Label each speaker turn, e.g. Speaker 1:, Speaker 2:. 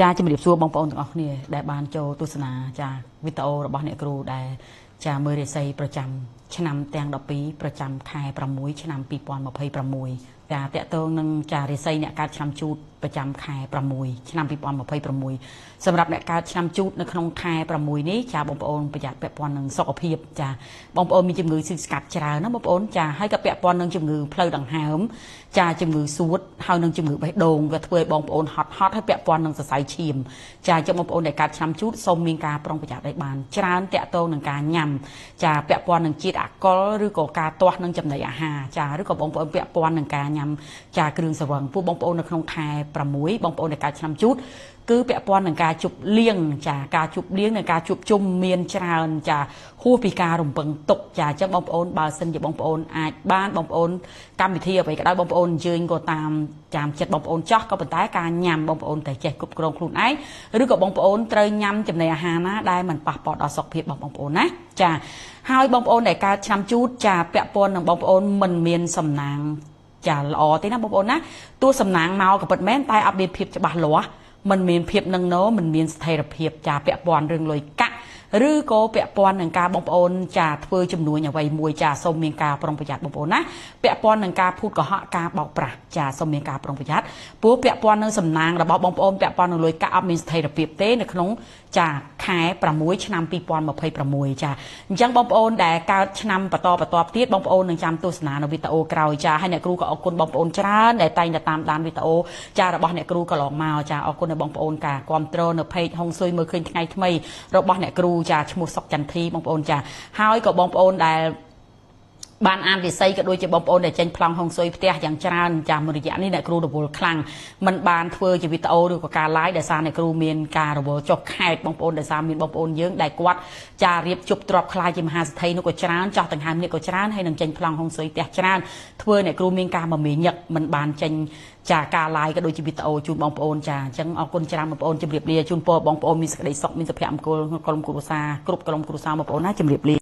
Speaker 1: ចាជំរាបសួរបងប្អូនទាំងអស់គ្នាដែលបានចូលទស្សនាចាវីដេអូរបស់អ្នកគ្រូដែលចាមើលរាសីប្រចាំឆ្នាំទាំង12ប្រចាំខែ6ឆ្នាំ2026ចាតកតងនឹងចារាសីអ្នកកើតឆ្នាំជូតប្រចាំខែ6ឆ្នាំ2026សម្រាប់អ្នកកើតឆ្នាំជូតនៅក្នុងខែ6នេះចាបងប្អូនប្រយ័ត្នពាក់ព័ន្ធនឹងសុខភាពចាបងប្អូនមានជំងឺស៊ីស្កាត់ច្រើនណាបងប្អូនចាហើយក៏ពាក់ព័ន្ធនឹងជំងឺផ្លូវដង្ហើមចាជំងឺសួតហើយនឹងជំងឺបេះដូងក៏ធ្វើឲ្យបងប្អូនហត់ហើយពាក់ព័ន្ធនឹងសរសៃឈាមចាអញ្ចឹងបងប្អូនដែលកើតឆ្នាំជូតសូមមានការប្រុងប្រយ័ត្នឲ្យបានច្រើនតាក់ទងនឹងការញ៉ាំចាពាក់ព័ន្ធនឹងជាតិអាល់កុលឬក៏ការទាស់នឹងចំណីអាហារចាឬក៏បងប្អូនពាក់ព័ន្ធនឹងការញ៉ាំចាគ្រឿងស្រវឹងពួកបងប្អូននៅក្នុងខែ6បងប្អូនដែលកើតឆ្នាំជូតគឺពាក់ព័ន្ធនឹងការជប់លៀងចាការជប់លៀងនិងការជួបជុំមានច្រើនចាហួសពីការរំពឹងទុកចាអញ្ចឹងបងប្អូនបើសិនជាបងប្អូនអាចបានបងប្អូនកម្មវិធីអ្វីក៏ដោយបងប្អូនអញ្ជើញក៏តាមចាំចិត្តបងប្អូនចោះក៏ប៉ុន្តែការញ៉ាំបងប្អូនតែចេះគ្រប់គ្រងខ្លួនឯងឬក៏បងប្អូនត្រូវញ៉ាំចំណីអាហារណាដែលមិនប៉ះពាល់ដល់សុខភាពរបស់បងប្អូនណាចាហើយបងប្អូនដែលកើតឆ្នាំជូតចាពាក់ព័ន្ធនឹងបងប្អូនមិនមានសំណាងចាល្អទេណាបងប្អូនណាទោះសំណាងមកក៏ពិតមែនតែអត់មានភាពច្បាស់លាស់មិនមានភាពនឹងណមិនមានស្ថិរភាពចាពាក់ព័ន្ធរឿងលុយកាក់ឬក៏ពាក់ព័ន្ធនឹងការបងប្អូនចាធ្វើចំនួនអ្វីមួយចាសូមមានការប្រុងប្រយ័ត្នបងប្អូនណាពាក់ព័ន្ធនឹងការភូតកុហកការបោកប្រាស់ចាសូមមានការប្រុងប្រយ័ត្នព្រោះពាក់ព័ន្ធនឹងសំណាងរបស់បងប្អូនពាក់ព័ន្ធនឹងលុយកាក់អត់មានស្ថិរភាពទេនៅក្នុងចាខែ6ឆ្នាំ2026ចាអញ្ចឹងបងប្អូនដែលកើតឆ្នាំបន្តបន្ទាប់ទៀតបងប្អូននឹងចាំទស្សនានៅវីដេអូក្រោយចាហើយអ្នកគ្រូក៏អរគុណបងប្អូនច្រើនដែលតែងតែតាមដានវីដេអូចារបស់អ្នកគ្រូកន្លងមកចាអរគុណដល់បងប្អូនការគាំទ្រនៅ page ហុងស៊ុយមើលឃើញថ្ងៃថ្មីរបស់អ្នកគ្រូចាឈ្មោះសុកចន្ទធីបងប្អូនចាហើយក៏បងប្អូនដែលបានអានវិស័យក៏ដូចជាបងប្អូនដែលចេញប្លង់ហុងស៊ុយផ្ទះយ៉ាងច្រើនចាមួយរយៈនេះអ្នកគ្រូរវល់ខ្លាំងមិនបានធ្វើជាវីដេអូឬក៏ការ live ដោយសារអ្នកគ្រូមានការរវល់ចុះខេតបងប្អូនដោយសារមានបងប្អូនយើងដែលគាត់ចារៀបជប់ទ្របខ្លាយជាមហាសេដ្ឋីនោះក៏ច្រើនចោះដង្ហើមនេះក៏ច្រើនហើយនឹងចេញប្លង់ហុងស៊ុយផ្ទះច្រើនធ្វើអ្នកគ្រូមានការមមាញឹកមិនបានចេញចាការ live ក៏ដូចជាវីដេអូជូនបងប្អូនចាអញ្ចឹងអរគុណច្រើនបងប្អូនជម្រាបលាជូនពរបងប្អូនមានសេចក្តីសុខមានសុភមង្គលក្រុមគ្រួសារគ្រប់ក្រុមគ្រួសារបងប្អូនណាជម្រាបលា។